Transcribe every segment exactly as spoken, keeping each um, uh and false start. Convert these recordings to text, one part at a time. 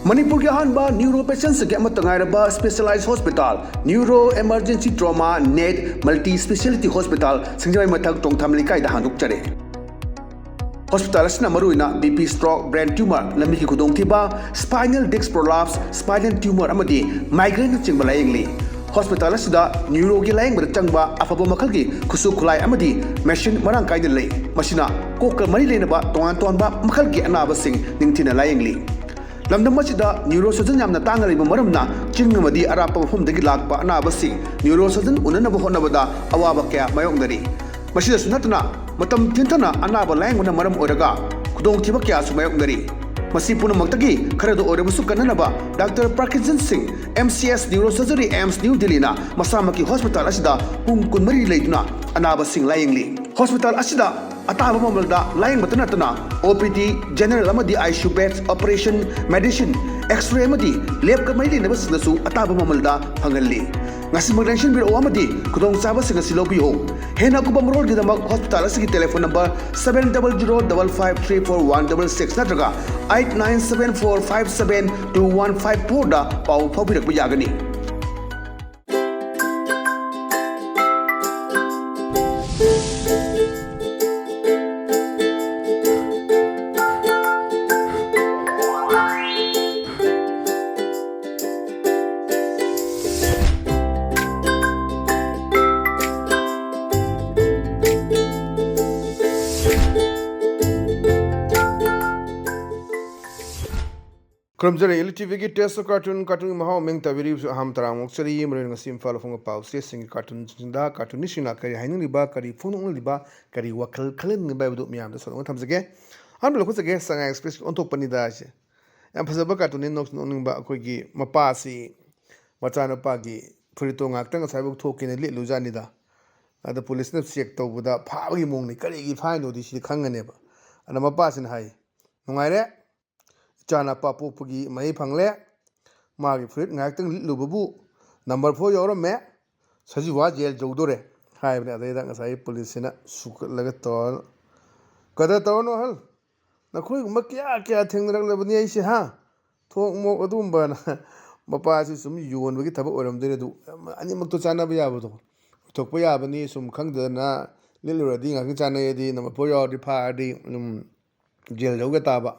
ꯃꯅꯤꯄꯨꯔꯒꯤ ꯑꯍꯥꯟꯕ ꯅ꯭ꯌꯨꯔꯣ ꯄꯦꯁꯦꯟꯁꯤꯡꯒꯤ ꯑꯃꯠꯇ ꯉꯥꯏꯔꯕ specialise hospital, neuro emergency trauma and multi speciality hospital, ꯁꯤꯡꯖꯃꯩ ꯃꯊꯛ ꯇꯣꯡꯊꯥꯝ ꯂꯩꯀꯥꯏꯗ ꯍꯥꯡꯗꯣꯛꯆꯔꯦ꯫ ꯍꯣꯁꯄꯤꯇꯥꯜ ꯑꯁꯤꯅ ꯃꯔꯨꯑꯣꯏꯅ B P stroke, brain tumour, ꯂꯝꯕꯤꯒꯤ ꯈꯨꯗꯣꯡꯊꯤꯕ, spinal disc prolapse, spinal tumour ꯑꯃꯗꯤ ꯃꯥꯏꯒ꯭ꯔꯦꯟꯅꯆꯤꯡꯕ ꯂꯥꯌꯦꯡꯂꯤ꯫ ꯍꯣꯁꯄꯤꯇꯥꯜ ꯑꯁꯤꯗ ꯅ꯭ꯌꯨꯔꯣꯒꯤ ꯂꯥꯌꯦꯡꯕꯗ ꯆꯪꯕ ꯑꯐꯕ ꯃꯈꯜꯒꯤ ꯈꯨꯠꯁꯨ ꯈꯨꯠꯂꯥꯏ ꯑꯃꯗꯤ ꯃꯦꯁꯤꯟ ꯃꯔꯥꯡ ꯀꯥꯏꯅ ꯂꯩ꯫ ꯃꯁꯤꯅ ꯀꯣꯛꯀ ꯃꯔꯤ ꯂꯩꯅꯕ ꯇꯣꯉꯥꯟ ꯇꯣꯉꯥꯟꯕ ꯃꯈꯜꯒꯤ ꯑꯅꯥꯕꯁꯤꯡ ꯅꯤꯡꯊꯤꯅ ꯂꯥꯌꯦꯡꯂꯤ꯫ ꯂꯝꯗꯝ ꯑꯁꯤꯗ ꯅ꯭ꯌꯨꯔꯣ ꯁꯔꯖꯟ ꯌꯥꯝꯅ ꯇꯥꯡꯅ ꯂꯩꯕ ꯃꯔꯝꯅ ꯆꯤꯡ ꯑꯃꯗꯤ ꯑꯔꯥꯞꯄ ꯃꯐꯝꯗꯒꯤ ꯂꯥꯛꯄ ꯑꯅꯥꯕꯁꯤꯡ ꯅ꯭ꯌꯨꯔꯣ ꯁꯔꯖꯟ ꯎꯅꯅꯕ ꯍꯣꯠꯅꯕꯗ ꯑꯋꯥꯕ ꯀꯌꯥ ꯃꯥꯌꯣꯛꯅꯔꯤ꯫ ꯃꯁꯤꯗꯁꯨ ꯅꯠꯇꯅ ꯃꯇꯝ ꯊꯤꯟꯊꯅ ꯑꯅꯥꯕ ꯂꯥꯌꯦꯡꯕꯅ ꯃꯔꯝ ꯑꯣꯏꯔꯒ ꯈꯨꯗꯣꯡꯊꯤꯕ ꯀꯌꯥꯁꯨ ꯃꯥꯌꯣꯛꯅꯔꯤ꯫ ꯃꯁꯤ ꯄꯨꯝꯅꯃꯛꯇꯒꯤ ꯈꯔꯗ ꯑꯣꯏꯔꯕꯁꯨ ꯀꯟꯅꯅꯕ ꯗꯥꯛꯇꯔ ꯄ꯭ꯔꯀꯤꯖꯟ ꯁꯤꯡ, M C S neuro surgery, AIIMS New ꯗꯤꯜꯂꯤꯅ ꯃꯁꯥꯃꯛꯀꯤ ꯍꯣꯁꯄꯤꯇꯥꯜ ꯑꯁꯤꯗ ꯄꯨꯡ ꯀꯨꯟꯃꯔꯤ ꯂꯩꯗꯨꯅ ꯑꯅꯥꯕꯁꯤꯡ ꯂꯥꯌꯦꯡꯂꯤ꯫ ꯍꯣꯁꯄꯤꯇꯥꯜ ꯑꯁꯤꯗ ꯑꯇꯥꯕ ꯃꯃꯜꯗ ꯂꯥꯌꯦꯡꯕꯇ ꯅꯠꯇꯅ ꯑꯣ ꯄꯤ ꯗꯤ, ꯖꯦꯅꯔꯦꯜ ꯑꯃꯗꯤ I C U beds, operation, medicine, X-ray ꯑꯃꯗꯤ ꯂꯦꯕꯀ ꯃꯔꯤ ꯂꯩꯅꯕꯁꯤꯡꯗꯁꯨ ꯑꯇꯥꯕ ꯃꯃꯜꯗ ꯐꯪꯍꯜꯂꯤ꯫ ꯉꯁꯤꯃꯛ ꯂꯦꯡꯁꯤꯟꯕꯤꯔꯛꯎ ꯑꯃꯗꯤ ꯈꯨꯗꯣꯡꯆꯥꯕꯁꯤꯡ ꯑꯁꯤ ꯂꯧꯕꯤꯌꯨ꯫ ꯍꯦꯟꯅ ꯑꯀꯨꯞꯄ ꯃꯔꯣꯜꯒꯤꯗꯃꯛ ꯍꯣꯁꯄꯤꯇꯥꯜ ꯑꯁꯤꯒꯤ telephone number seven double zero double five three four one double six ꯅꯠꯇ꯭ꯔꯒ eight nine seven four five seven two one five four ꯗ ꯄꯥꯎ ꯐꯥꯎꯕꯤꯔꯛꯄ ꯌꯥꯒꯅꯤ꯫ ꯈꯨꯔꯨꯝꯖꯔꯤ, ꯏꯂꯤ ꯇꯤ ꯚꯤꯒꯤ Taste of Cartoon, ꯀꯥꯔꯇꯨꯟꯒꯤ ꯃꯍꯥꯎ ꯃꯤꯡ ꯇꯥꯕꯤꯔꯤꯕꯁꯨ ꯑꯍꯥꯟꯕ ꯇꯔꯥꯝꯅ ꯑꯣꯛꯆꯔꯤ꯫ ꯃꯔꯨꯑꯣꯏꯅ ꯉꯁꯤ ꯏꯝꯐꯥꯜ ꯐꯣꯡꯕ ꯄꯥꯎ ꯆꯦꯁꯤꯡꯒꯤ ꯀꯥꯔꯇꯨꯟꯁꯤꯡꯗ ꯀꯥꯔꯇꯨꯅꯤꯁꯁꯤꯡꯅ ꯀꯔꯤ ꯍꯥꯏꯅꯤꯡꯂꯤꯕ, ꯀꯔꯤ ꯐꯣꯡꯗꯣꯛꯅꯤꯡꯂꯤꯕ, ꯀꯔꯤ ꯋꯥꯈꯜ ꯈꯜꯍꯟꯅꯤꯡꯂꯤꯕ ꯍꯥꯏꯕꯗꯨ ꯃꯌꯥꯝꯗ ꯁꯟꯗꯣꯛꯅ ꯊꯝꯖꯒꯦ꯫ ꯑꯍꯥꯟꯕ ꯂꯧꯈꯠꯆꯒꯦ, ꯁꯉꯥꯏ ꯑꯦꯛꯁꯄ꯭ꯔꯦꯁꯀꯤ ꯑꯣꯟꯊꯣꯛꯄꯅꯤꯗ ꯍꯥꯏꯁꯦ꯫ ꯌꯥꯝ ꯐꯖꯕ ꯀꯥꯔꯇꯨꯟꯅꯤ, ꯅꯣꯛꯁꯨ ꯅꯣꯛꯅꯤꯡꯕ꯫ ꯑꯩꯈꯣꯏꯒꯤ ꯃꯄꯥꯁꯤ ꯃꯆꯥꯅꯨꯄꯥꯒꯤ ꯐꯨꯔꯤꯠꯇꯣ ꯉꯥꯛꯇꯪ ꯉꯁꯥꯏꯐꯥꯎ ꯊꯣꯛꯀꯦꯅ ꯂꯤꯠꯂꯨꯖꯥꯠꯅꯤꯗ꯫ ꯑꯗ ꯄꯨꯂꯤꯁꯅ ꯆꯦꯛ ꯇꯧꯕꯗ ꯐꯥꯕꯒꯤ ꯃꯑꯣꯡꯅꯤ꯫ ꯀꯔꯤꯒꯤ ꯐꯥꯏꯅꯣꯗꯤ ꯁꯤꯗꯤ ꯈꯪꯒꯅꯦꯕ꯫ ꯑꯗ ꯃꯄꯥꯁꯤꯅ ꯍꯥꯏ, "ꯅꯨꯡꯉꯥꯏꯔꯦ, ꯏꯆꯥ ꯅꯨꯄꯥ ꯄꯣꯛꯄꯒꯤ ꯃꯍꯩ ꯐꯪꯂꯦ꯫ ꯃꯥꯒꯤ ꯐꯨꯔꯤꯠ ꯉꯥꯏꯍꯥꯛꯇꯪ ꯂꯤꯠꯂꯨꯕꯕꯨ number four ꯌꯥꯎꯔꯝꯃꯦ꯫ ꯁꯖꯤꯋꯥ ꯖꯦꯜ ꯌꯧꯗꯣꯔꯦ," ꯍꯥꯏꯕꯅꯦ꯫ ꯑꯗꯩꯗ ꯉꯁꯥꯏꯒꯤ ꯄꯨꯂꯤꯁꯁꯤꯅ ꯁꯨꯀꯠꯂꯒ ꯇꯧꯔ, "ꯀꯗꯔ ꯇꯧꯔꯅꯨ ꯑꯍꯜ, ꯅꯈꯣꯏꯒꯨꯝꯕ ꯀꯌꯥ ꯀꯌꯥ ꯊꯦꯡꯅꯔꯛꯂꯕꯅꯤ ꯑꯩꯁꯦ, ꯍꯥ? ꯃꯣꯛ ꯃꯣꯛ ꯑꯗꯨꯒꯨꯝꯕꯅ ꯃꯄꯥꯁꯤ ꯁꯨꯝ ꯌꯣꯟꯕꯒꯤ ꯊꯕꯛ ꯑꯣꯏꯔꯝꯗꯣꯏꯅꯦ꯫ ꯑꯗꯨ ꯑꯅꯤꯃꯛꯇꯣ ꯆꯥꯟꯅꯕ ꯌꯥꯕꯗꯣ ꯑꯣꯏꯊꯣꯛꯄ ꯌꯥꯕꯅꯤ꯫ ꯁꯨꯝ ꯈꯪꯗꯗꯅ ꯂꯤꯠꯂꯨꯔꯗꯤ, ꯉꯥꯛꯇꯪ ꯆꯥꯟꯅꯩꯗꯤ, ꯅꯝꯕꯔ ꯐꯣꯔ ꯌꯥꯎꯔꯗꯤ ꯐꯥꯔꯗꯤ ꯑꯗꯨꯝ ꯖꯦꯜ ꯌꯧꯒꯦ ꯇꯥꯕ꯫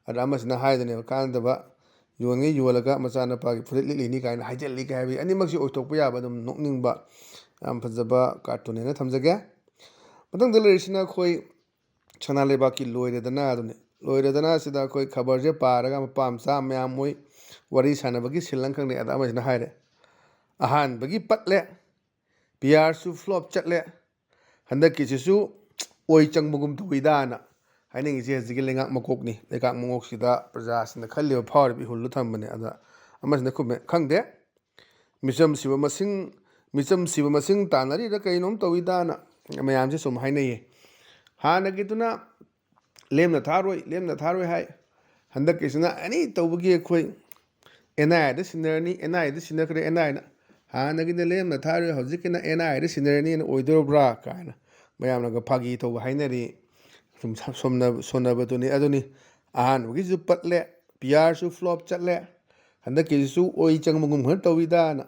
ꯑꯗ ꯑꯃꯁꯤꯅ ꯍꯥꯏꯗꯅꯦꯕ, ꯀꯥꯟꯅꯗꯕ, ꯌꯣꯟꯉꯩ ꯌꯣꯜꯂꯒ ꯃꯆꯥꯅꯨꯄꯥꯒꯤ ꯐꯨꯔꯤꯠ ꯂꯤꯠꯂꯤꯅꯤ ꯀꯥꯏꯅ ꯍꯥꯏꯖꯤꯜꯂꯤ ꯀꯥꯏ ꯍꯥꯏꯕꯒꯤ꯫ ꯑꯅꯤꯃꯛꯁꯤ ꯑꯣꯏꯊꯣꯛꯄ ꯌꯥꯕ, ꯑꯗꯨꯝ ꯅꯣꯛꯅꯤꯡꯕ, ꯌꯥꯝ ꯐꯖꯕ ꯀꯥꯔꯇꯨꯟ ꯍꯥꯏꯅ ꯊꯝꯖꯒꯦ꯫ ꯃꯊꯪꯗ ꯂꯩꯔꯤꯁꯤꯅ ꯑꯩꯈꯣꯏ ꯁꯅꯥ ꯂꯩꯕꯥꯛꯀꯤ ꯂꯣꯏꯔꯦꯗꯅ ꯑꯗꯨꯅꯤ꯫ ꯂꯣꯏꯔꯦꯗꯅ ꯑꯁꯤꯗ ꯑꯩꯈꯣꯏ ꯈꯕꯔꯁꯦ ꯄꯥꯔꯒ ꯃꯄꯥ ꯃꯆꯥ ꯃꯌꯥꯝ ꯃꯣꯏ ꯋꯥꯔꯤ ꯁꯥꯟꯅꯕꯒꯤ ꯁꯤꯜ ꯑꯃꯈꯛꯅꯤ꯫ ꯑꯗ ꯑꯃꯁꯤꯅ ꯍꯥꯏꯔꯦ, "ꯑꯍꯥꯟꯕꯒꯤ ꯄꯠꯂꯦ, ꯄꯤ ꯑꯥꯔꯁꯨ ꯐ꯭ꯂꯣꯞ ꯆꯠꯂꯦ, ꯍꯟꯗꯛꯀꯤꯁꯤꯁꯨ ꯑꯣꯏ ꯆꯪꯕꯒꯨꯝ ꯇꯧꯏꯗꯥꯅ" ꯍꯥꯏꯅꯤꯡꯉꯤꯁꯦ ꯍꯧꯖꯤꯛꯀꯤ ꯂꯩꯉꯥꯛ ꯃꯀꯣꯛꯅꯤ꯫ ꯂꯩꯉꯥꯛ ꯃꯀꯣꯛꯁꯤꯗ ꯄ꯭ꯔꯖꯥꯁꯤꯡꯅ ꯈꯜꯂꯤꯕ ꯐꯥꯎꯔꯤꯕ ꯏꯍꯨꯜꯗꯨ ꯊꯝꯕꯅꯦ꯫ ꯑꯗ ꯑꯃꯁꯤꯅ ꯈꯨꯝꯃꯦ, "ꯈꯪꯗꯦ, ꯃꯤꯆꯝ ꯁꯤꯕ ꯃꯁꯤꯡ, ꯃꯤꯆꯝ ꯁꯤꯕ ꯃꯁꯤꯡ ꯇꯥꯟꯅꯔꯤꯔ ꯀꯩꯅꯣꯝ ꯇꯧꯏꯗꯥꯅ ꯃꯌꯥꯝꯁꯦ ꯁꯨꯝ ꯍꯥꯏꯅꯩꯌꯦ꯫ ꯍꯥꯟꯅꯒꯤꯗꯨꯅ ꯂꯦꯝꯅ ꯊꯥꯔꯣꯏ, ꯂꯦꯝꯅ ꯊꯥꯔꯣꯏ ꯍꯥꯏ꯫ ꯍꯟꯗꯛꯀꯤꯁꯤꯅ ꯑꯦꯅꯤ ꯇꯧꯕꯒꯤ ꯑꯩꯈꯣꯏ ꯑꯦꯟ ꯑꯥꯏ ꯑꯦꯗ ꯁꯤꯟꯅꯔꯅꯤ, ꯑꯦꯟ ꯑꯥꯏ ꯑꯦꯗ ꯁꯤꯟꯅꯈ꯭ꯔꯦ, ꯑꯦꯟ ꯑꯥꯏ ꯑꯦꯅ꯫ ꯍꯥꯟꯅꯒꯤꯅ ꯂꯦꯝꯅ ꯊꯥꯔꯣꯏ, ꯍꯧꯖꯤꯛꯀꯤꯅ ꯑꯦꯟ ꯑꯥꯏ ꯑꯦꯗ ꯁꯤꯟꯅꯔꯅꯤꯅ ꯑꯣꯏꯗꯣꯔꯕ꯭ꯔꯥ ꯀꯥꯏꯅ ꯃꯌꯥꯝꯅꯒ ꯐꯥꯒꯤ ꯇꯧꯕ ꯍꯥꯏꯅꯔꯤ꯫ ꯁꯨꯝ ꯁ-, ꯁꯣꯝꯅ-, ꯁꯣꯟꯅꯕꯗꯨꯅꯤ꯫ ꯑꯗꯨꯅꯤ, ꯑꯍꯥꯟꯕꯒꯤꯁꯨ ꯄꯠꯂꯦ, ꯄꯤ ꯑꯥꯔꯁꯨ ꯐ꯭ꯂꯣꯞ ꯆꯠꯂꯦ, ꯍꯟꯗꯛꯀꯤꯁꯤꯁꯨ ꯑꯣꯏ ꯆꯪꯕꯒꯨꯝ ꯈꯔ ꯇꯧꯏꯗꯥꯅ꯫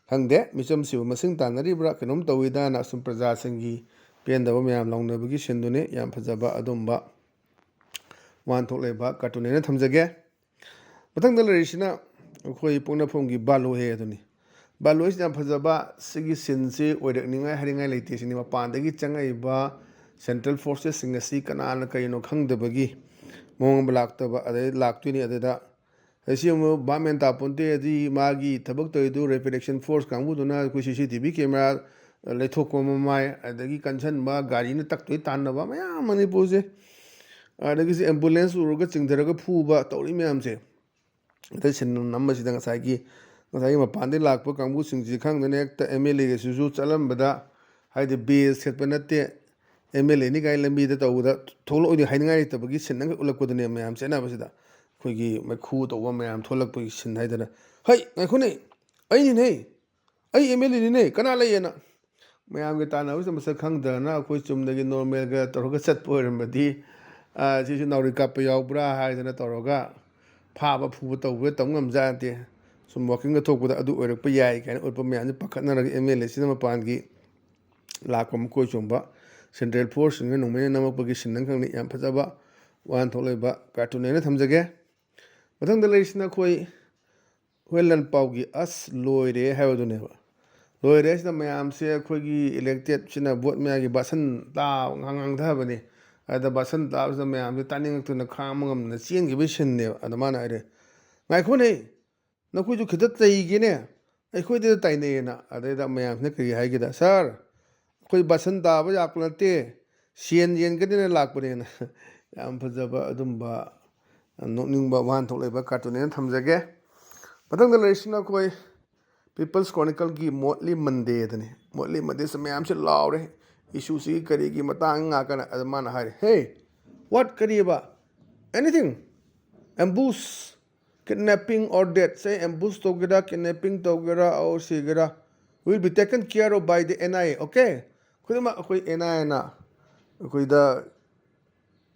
ꯈꯪꯗꯦ, ꯃꯤꯆꯝ ꯁꯤꯕ ꯃꯁꯤꯡ ꯇꯥꯟꯅꯔꯤꯕ꯭ꯔꯥ ꯀꯩꯅꯣꯝ ꯇꯧꯏꯗꯥꯅ ꯁꯨꯝ ꯄ꯭ꯔꯖꯥꯁꯤꯡꯒꯤ ꯄꯦꯟꯗꯕ ꯃꯌꯥꯝ ꯂꯥꯎꯅꯕꯒꯤ ꯁꯤꯟꯗꯨꯅꯤ꯫ ꯌꯥꯝ ꯐꯖꯕ ꯑꯗꯨꯝꯕ ꯋꯥꯍꯟꯊꯣꯛ ꯂꯩꯕ ꯀꯥꯔꯇꯨꯟ ꯍꯥꯏꯅ ꯊꯝꯖꯒꯦ꯫ ꯃꯊꯪꯗ ꯂꯩꯔꯤꯁꯤꯅ ꯑꯩꯈꯣꯏ ꯄꯣꯛꯅꯐꯝꯒꯤ ꯕꯥꯂꯨ ꯍꯦ ꯑꯗꯨꯅꯤ꯫ ꯕꯥꯂꯨ ꯍꯦꯁꯤ ꯌꯥꯝ ꯐꯖꯕ, ꯁꯤꯒꯤ ꯁꯤꯟꯁꯤ ꯑꯣꯏꯔꯛꯅꯤꯡꯉꯥꯏ ꯍꯥꯏꯅꯤꯡꯉꯥꯏ ꯂꯩꯇꯦ꯫ ꯁꯤꯅꯤ ꯃꯄꯥꯟꯗꯒꯤ ꯆꯪꯉꯛꯏꯕ ꯁꯦꯟꯇ꯭ꯔꯦꯜ ꯐꯣꯔꯁꯦꯁꯁꯤꯡ ꯑꯁꯤ ꯀꯅꯥꯅ ꯀꯔꯤꯅꯣ ꯈꯪꯗꯕꯒꯤ ꯃꯑꯣꯡ ꯑꯃ ꯂꯥꯛꯇꯕ, ꯑꯗꯩ ꯂꯥꯛꯇꯣꯏꯅꯤ꯫ ꯑꯗꯨꯗ ꯑꯗꯩ ꯁꯤ ꯑꯃꯨꯛ ꯚꯥꯞ ꯃꯦꯟ ꯇꯥꯄꯣꯟꯇꯦ꯫ ꯑꯗꯨꯗꯤ ꯃꯥꯒꯤ ꯊꯕꯛ ꯇꯧꯔꯤꯗꯨ ꯔꯦꯄꯤꯗꯦꯛꯁꯟ ꯐꯣꯔꯁ ꯀꯥꯡꯕꯨꯗꯨꯅ ꯑꯩꯈꯣꯏ ꯁꯤ ꯁꯤ ꯇꯤ ꯚꯤ ꯀꯦꯃꯦꯔꯥ ꯂꯩꯊꯣꯛꯄ ꯃꯃꯥꯏ, ꯑꯗꯒꯤ ꯀꯟꯁꯟꯕ, ꯒꯥꯔꯤꯅ ꯇꯛꯇꯣꯏ ꯇꯥꯟꯅꯕ ꯃꯌꯥꯝ ꯃꯅꯤꯄꯨꯔꯁꯦ, ꯑꯗꯒꯤ ꯁꯤ ꯑꯦꯝꯕꯨꯂꯦꯟꯁ ꯎꯔꯒ ꯆꯤꯡꯊꯔꯒ ꯐꯨꯕ ꯇꯧꯔꯤ ꯃꯌꯥꯝꯁꯦ꯫ ꯑꯗꯩ ꯁꯤꯟ ꯅꯝꯕꯁꯤꯗ ꯉꯁꯥꯏꯒꯤ, ꯉꯁꯥꯏꯒꯤ ꯃꯄꯥꯟꯗꯒꯤ ꯂꯥꯛꯄ ꯀꯥꯡꯕꯨꯁꯤꯡꯁꯤ ꯈꯪꯗꯅ ꯍꯦꯛꯇ ꯑꯦꯝ ꯑꯦꯜ ꯑꯦꯒꯤꯁꯤꯁꯨ ꯆꯠꯂꯝꯕꯗ, ꯍꯥꯏꯗꯤ ꯕꯦꯁ ꯁꯦꯠꯄ ꯅꯠꯇꯦ, ꯑꯦꯝ ꯑꯦꯜ ꯑꯦꯅꯤ ꯀꯥꯏꯅ ꯂꯝꯕꯤꯗ ꯇꯧꯕꯗ ꯊꯣꯛꯂꯛꯑꯣꯏꯗꯣꯏ ꯍꯥꯏꯅꯤꯡꯉꯥꯏ ꯂꯩꯇꯕꯒꯤ ꯁꯤꯟ ꯑꯃꯈꯛ ꯎꯠꯂꯛꯄꯗꯨꯅꯦ ꯃꯌꯥꯝ ꯆꯦꯟꯅꯕꯁꯤꯗ꯫ ꯑꯩꯈꯣꯏꯒꯤ ꯃꯩꯈꯨ ꯇꯧꯕ ꯃꯌꯥꯝ ꯊꯣꯛꯂꯛꯄꯒꯤ ꯁꯤꯟ ꯍꯥꯏꯗꯅ, "ꯍꯩ, ꯉꯥꯏꯈꯣꯅꯦ, ꯑꯩꯅꯤꯅꯦ, ꯑꯩ ꯑꯦꯝ ꯑꯦꯜ ꯑꯦꯅꯤꯅꯦ, ꯀꯅꯥ ꯂꯩꯌꯦꯅ?" ꯃꯌꯥꯝꯒꯤ ꯇꯥꯟꯅꯕꯁꯤꯗ ꯃꯁꯛ ꯈꯪꯗꯗꯅ ꯑꯩꯈꯣꯏ ꯆꯨꯝꯅꯒꯤ ꯅꯣꯔꯃꯦꯜꯒ ꯇꯧꯔꯒ ꯆꯠꯄ ꯑꯣꯏꯔꯝꯃꯗꯤ, "ꯑ, ꯁꯤꯁꯨ ꯅꯥꯎꯔꯤ ꯀꯥꯞꯄ ꯌꯥꯎꯕ꯭ꯔꯥ?" ꯍꯥꯏꯗꯅ ꯇꯧꯔꯒ ꯐꯥꯕ ꯐꯨꯕ ꯇꯧꯕ ꯇꯧ ꯉꯝꯖꯥꯠ ꯅꯠꯇꯦ꯫ ꯁꯨꯝ ꯋꯥꯀꯤꯡꯒ ꯊꯣꯛꯄꯗ ꯑꯗꯨ ꯑꯣꯏꯔꯛꯄ ꯌꯥꯏ ꯀꯥꯏꯅ ꯎꯠꯄ ꯃꯌꯥꯝꯁꯦ ꯄꯥꯈꯠꯅꯔꯒ ꯑꯦꯝ ꯑꯦꯜ ꯑꯦꯁꯤꯅ ꯃꯄꯥꯟꯒꯤ ꯂꯥꯛꯄ ꯃꯀꯣꯏ ꯆꯣꯡꯕ ꯁꯦꯟꯇ꯭ꯔꯦꯜ ꯐꯣꯔꯁꯁꯤꯡꯅ ꯅꯣꯡꯃꯩꯅ ꯅꯝꯃꯛꯄꯒꯤ ꯁꯤꯟ ꯑꯃꯈꯛꯅꯤ꯫ ꯌꯥꯝ ꯐꯖꯕ ꯋꯥꯍꯟꯊꯣꯛ ꯂꯩꯕ ꯀꯥꯔꯇꯨꯟ ꯍꯥꯏꯅ ꯊꯝꯖꯒꯦ꯫ ꯃꯊꯪꯗ ꯂꯩꯔꯤꯁꯤꯅ ꯑꯩꯈꯣꯏ ꯍꯨꯌꯦꯟ ꯂꯥꯟꯄꯥꯎꯒꯤ "ꯑꯁ ꯂꯣꯏꯔꯦ" ꯍꯥꯏꯕꯗꯨꯅꯦꯕ꯫ ꯂꯣꯏꯔꯦ ꯍꯥꯏꯁꯤꯅ ꯃꯌꯥꯝꯁꯦ ꯑꯩꯈꯣꯏꯒꯤ ꯏꯂꯦꯛꯇꯦꯠꯁꯤꯅ ꯚꯣꯠ ꯃꯌꯥꯒꯤ ꯚꯥꯁꯟ ꯇꯥꯕ ꯉꯥꯡ-, ꯉꯥꯡꯊꯕꯅꯤ꯫ ꯑꯗ ꯚꯥꯁꯟ ꯇꯥꯕꯁꯤꯗ ꯃꯌꯥꯝꯁꯦ ꯇꯥꯅꯤꯡꯉꯛꯇꯅ ꯈꯥꯡꯕ ꯉꯝꯗꯅ ꯆꯦꯟꯈꯤꯕꯒꯤ ꯁꯤꯟꯅꯦꯕ꯫ ꯑꯗ ꯃꯥꯅ ꯍꯥꯏꯔꯦ, "ꯉꯥꯏꯈꯣꯅꯦ, ꯅꯈꯣꯏꯁꯨ ꯈꯤꯇ ꯆꯩꯒꯦꯅꯦ, ꯑꯩꯈꯣꯏꯗ ꯇꯥꯏꯅꯩꯌꯦꯅ"꯫ ꯑꯗꯩꯗ ꯃꯌꯥꯝꯁꯤꯅ ꯀꯔꯤ ꯍꯥꯏꯒꯦꯗ, "ꯁꯥꯔ, ꯑꯩꯈꯣꯏ ꯕꯥꯁꯟ ꯇꯥꯕ ꯌꯥꯄ ꯅꯠꯇꯦ, ꯁꯦꯟ ꯌꯦꯟꯒꯅꯤꯅ ꯂꯥꯛꯄꯅꯦꯅ"꯫ ꯌꯥꯝ ꯐꯖꯕ ꯑꯗꯨꯝꯕ ꯅꯣꯛꯅꯤꯡꯕ ꯋꯥꯍꯟꯊꯣꯛ ꯂꯩꯕ ꯀꯥꯔꯇꯨꯟꯅꯦꯅ ꯊꯝꯖꯒꯦ꯫ ꯃꯊꯪꯗ ꯂꯩꯔꯤꯁꯤꯅ ꯑꯩꯈꯣꯏ ꯄꯤꯄꯜꯁ ꯀ꯭ꯔꯣꯅꯤꯀꯜꯒꯤ ꯃꯣꯠꯂꯤ ꯃꯟꯗꯦꯗꯅꯤ꯫ ꯃꯣꯠꯂꯤ ꯃꯟꯗꯦꯁꯦ ꯃꯌꯥꯝꯁꯦ ꯂꯥꯎꯔꯦ, ꯏꯁꯨꯁꯤꯒꯤ ꯀꯔꯤꯒꯤ ꯃꯇꯥꯡ ꯉꯥꯛꯀꯅ꯫ ꯑꯗ ꯃꯥꯅ ꯍꯥꯏꯔꯦ, "Hey, what? ꯀꯔꯤꯑꯕ? Anything? Ambush, kidnapping or death?" Say ambush ꯇꯧꯒꯦꯔꯥ, ꯀꯤꯗꯅꯦꯄꯤꯡ ꯇꯧꯒꯦꯔꯥ, or ꯁꯤꯒꯦꯔꯥ, "will be taken care of by the N I A, okay?" ꯈꯨꯗꯤꯡꯃꯛ ꯑꯩꯈꯣꯏ ꯑꯦꯟ ꯑꯥꯏ ꯑꯦꯅ ꯑꯩꯈꯣꯏꯗ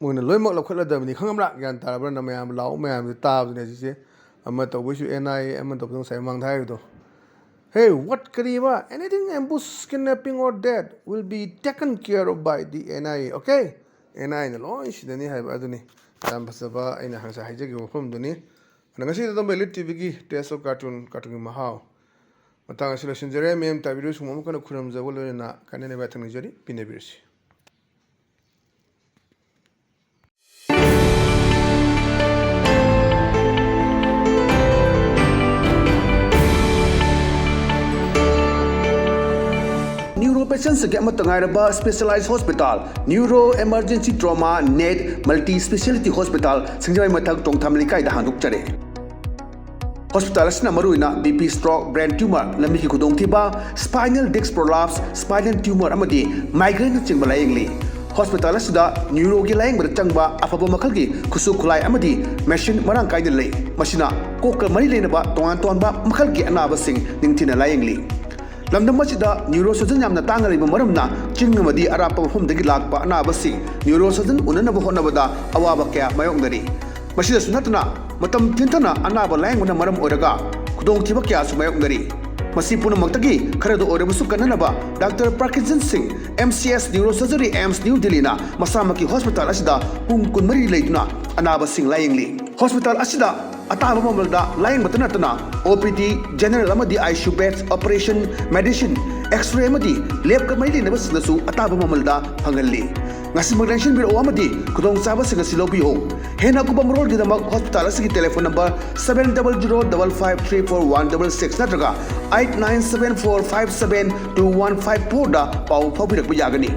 ꯃꯣꯏꯅ ꯂꯣꯏꯅꯃꯛ ꯂꯧꯈꯠꯂꯗꯕꯅꯤ, ꯈꯪꯉꯕ꯭ꯔꯥ? ꯒ꯭ꯌꯥꯟ ꯇꯥꯔꯕ꯭ꯔꯥ? ꯅ ꯃꯌꯥꯝ ꯂꯥꯎ ꯃꯌꯥꯝꯁꯦ ꯇꯥꯕꯗꯨꯅꯦ ꯍꯧꯖꯤꯛꯁꯦ꯫ ꯑꯃ ꯇꯧꯕꯩꯁꯨ ꯑꯦꯟ ꯑꯥꯏ ꯑꯦ, ꯑꯃ ꯇꯧꯕꯗ ꯉꯁꯥꯏ ꯃꯃꯥꯡꯗ ꯍꯥꯏꯔꯤꯗꯣ, "Hey, what? ꯀꯔꯤꯕ? Anything ambush, kidnapping or death will be taken care of by the N I A, okay?" N I ꯑꯦꯅ ꯂꯣꯏ ꯁꯤꯗꯅꯤ ꯍꯥꯏꯕ ꯑꯗꯨꯅꯤ꯫ ꯌꯥꯝ ꯐꯖꯕ ꯑꯩꯅ ꯉꯁꯥꯏ ꯍꯥꯏꯖꯈꯤꯕ ꯋꯥꯐꯝꯗꯨꯅꯤ꯫ ꯑꯗ ꯉꯁꯤꯒꯤꯗꯃꯛ ꯏꯂꯤꯠ ꯇꯤ ꯚꯤꯒꯤ Taste of Cartoon, ꯀꯥꯔꯇꯨꯟꯒꯤ ꯃꯍꯥꯎ ꯃꯇꯥꯡ ꯑꯁꯤ ꯂꯣꯏꯁꯤꯟꯖꯔꯦ꯫ ꯃꯦꯝ ꯇꯥꯕꯤꯔꯤꯕ ꯁꯨꯝ ꯑꯃꯨꯛ ꯍꯟꯅ ꯈꯨꯔꯨꯝꯖꯕ ꯂꯣꯏꯅꯅ ꯀꯥꯏꯅꯅꯕ ꯌꯥꯊꯪ ꯅꯤꯖꯔꯤ, ꯄꯤꯅꯕꯤꯔꯁꯤ꯫ Neuro patients ꯒꯤ ꯑꯃꯠꯇ ꯉꯥꯏꯔꯕ specialized hospital, Neuro Emergency Trauma Net Multi Speciality Hospital, ꯁꯤꯡꯖꯃꯩ ꯃꯊꯛ ꯇꯣꯡꯊꯥꯝ ꯂꯩꯀꯥꯏꯗ ꯍꯥꯡꯗꯣꯛꯆꯔꯦ꯫ ꯍꯣꯁꯄꯤꯇꯥꯜ ꯑꯁꯤꯅ ꯃꯔꯨꯑꯣꯏꯅ ꯕꯤ ꯄꯤ, stroke, brain tumor, ꯂꯝꯕꯤꯒꯤ ꯈꯨꯗꯣꯡꯊꯤꯕ, spinal disc prolapse, spinal tumor ꯑꯃꯗꯤ migraine ꯅꯆꯤꯡꯕ ꯂꯥꯌꯦꯡꯂꯤ꯫ ꯍꯣꯁꯄꯤꯇꯥꯜ ꯑꯁꯤꯗ ꯅ꯭ꯌꯨꯔꯣꯒꯤ ꯂꯥꯌꯦꯡꯕꯗ ꯆꯪꯕ ꯑꯐꯕ ꯃꯈꯜꯒꯤ ꯈꯨꯠꯁꯨ ꯈꯨꯠꯂꯥꯏ ꯑꯃꯗꯤ ꯃꯦꯁꯤꯟ ꯃꯔꯥꯡ ꯀꯥꯏꯅ ꯂꯩ꯫ ꯃꯁꯤꯅ ꯀꯣꯛꯀ ꯃꯔꯤ ꯂꯩꯅꯕ ꯇꯣꯉꯥꯟ ꯇꯣꯉꯥꯟꯕ ꯃꯈꯜꯒꯤ ꯑꯅꯥꯕꯁꯤꯡ ꯅꯤꯡꯊꯤꯅ ꯂꯥꯌꯦꯡꯂꯤ꯫ ꯂꯝꯗꯝ ꯑꯁꯤꯗ ꯅ꯭ꯌꯨꯔꯣ ꯁꯔꯖꯟ ꯌꯥꯝꯅ ꯇꯥꯡꯅ ꯂꯩꯕ ꯃꯔꯝꯅ ꯆꯤꯡ ꯑꯃꯗꯤ ꯑꯔꯥꯞꯄ ꯃꯐꯝꯗꯒꯤ ꯂꯥꯛꯄ ꯑꯅꯥꯕꯁꯤꯡ ꯅ꯭ꯌꯨꯔꯣ ꯁꯔꯖꯟ ꯎꯅꯅꯕ ꯍꯣꯠꯅꯕꯗ ꯑꯋꯥꯕ ꯀꯌꯥ ꯃꯥꯌꯣꯛꯅꯔꯤ꯫ ꯃꯁꯤꯗꯁꯨ ꯅꯠꯇꯅ ꯃꯇꯝ ꯊꯦꯡꯊꯅ ꯑꯅꯥꯕ ꯂꯥꯌꯦꯡꯕꯅ ꯃꯔꯝ ꯑꯣꯏꯔꯒ ꯈꯨꯗꯣꯡꯊꯤꯕ ꯀꯌꯥꯁꯨ ꯃꯥꯌꯣꯛꯅꯔꯤ꯫ ꯃꯁꯤ ꯄꯨꯝꯅꯃꯛꯇꯒꯤ ꯈꯔꯗ ꯑꯣꯏꯔꯕꯁꯨ ꯀꯟꯅꯅꯕ ꯗꯥꯛꯇꯔ ꯄ꯭ꯔꯀꯤꯟꯖꯟ ꯁꯤꯡ, M C S Neurosurgery, AIIMS New Delhi ꯅ ꯃꯁꯥꯃꯛꯀꯤ ꯍꯣꯁꯄꯤꯇꯥꯜ ꯑꯁꯤꯗ ꯄꯨꯡ ꯀꯨꯟꯃꯔꯤ ꯂꯩꯗꯨꯅ ꯑꯅꯥꯕꯁꯤꯡ ꯂꯥꯌꯦꯡꯂꯤ꯫ ꯍꯣꯁꯄꯤꯇꯥꯜ ꯑꯁꯤꯗ ꯑꯇꯥꯕ ꯃꯃꯜꯗ ꯂꯥꯌꯦꯡꯕꯇ ꯅꯠꯇꯅ O P D, general ꯑꯃꯗꯤ I C U beds, operation, medicine, X-ray ꯑꯃꯗꯤ lab ꯀ ꯃꯔꯤ ꯂꯩꯅꯕꯁꯤꯡꯗꯁꯨ ꯑꯇꯥꯕ ꯃꯃꯜꯗ ꯐꯪꯍꯜꯂꯤ꯫ ꯉꯁꯤꯃꯛ ꯂꯦꯡꯁꯤꯟꯕꯤꯔꯛꯎ ꯑꯃꯗꯤ ꯈꯨꯗꯣꯡꯆꯥꯕꯁꯤꯡ ꯑꯁꯤ ꯂꯧꯕꯤꯌꯨ꯫ ꯍꯦꯟꯅ ꯑꯀꯨꯞꯄ ꯃꯔꯣꯜꯒꯤꯗꯃꯛ ꯍꯣꯁꯄꯤꯇꯥꯜ ꯑꯁꯤꯒꯤ telephone number seven double zero double five three four one double six ꯅꯠꯇ꯭ꯔꯒ eight nine seven four five seven two one five four ꯗ ꯄꯥꯎ ꯐꯥꯎꯕꯤꯔꯛꯄ ꯌꯥꯒꯅꯤ꯫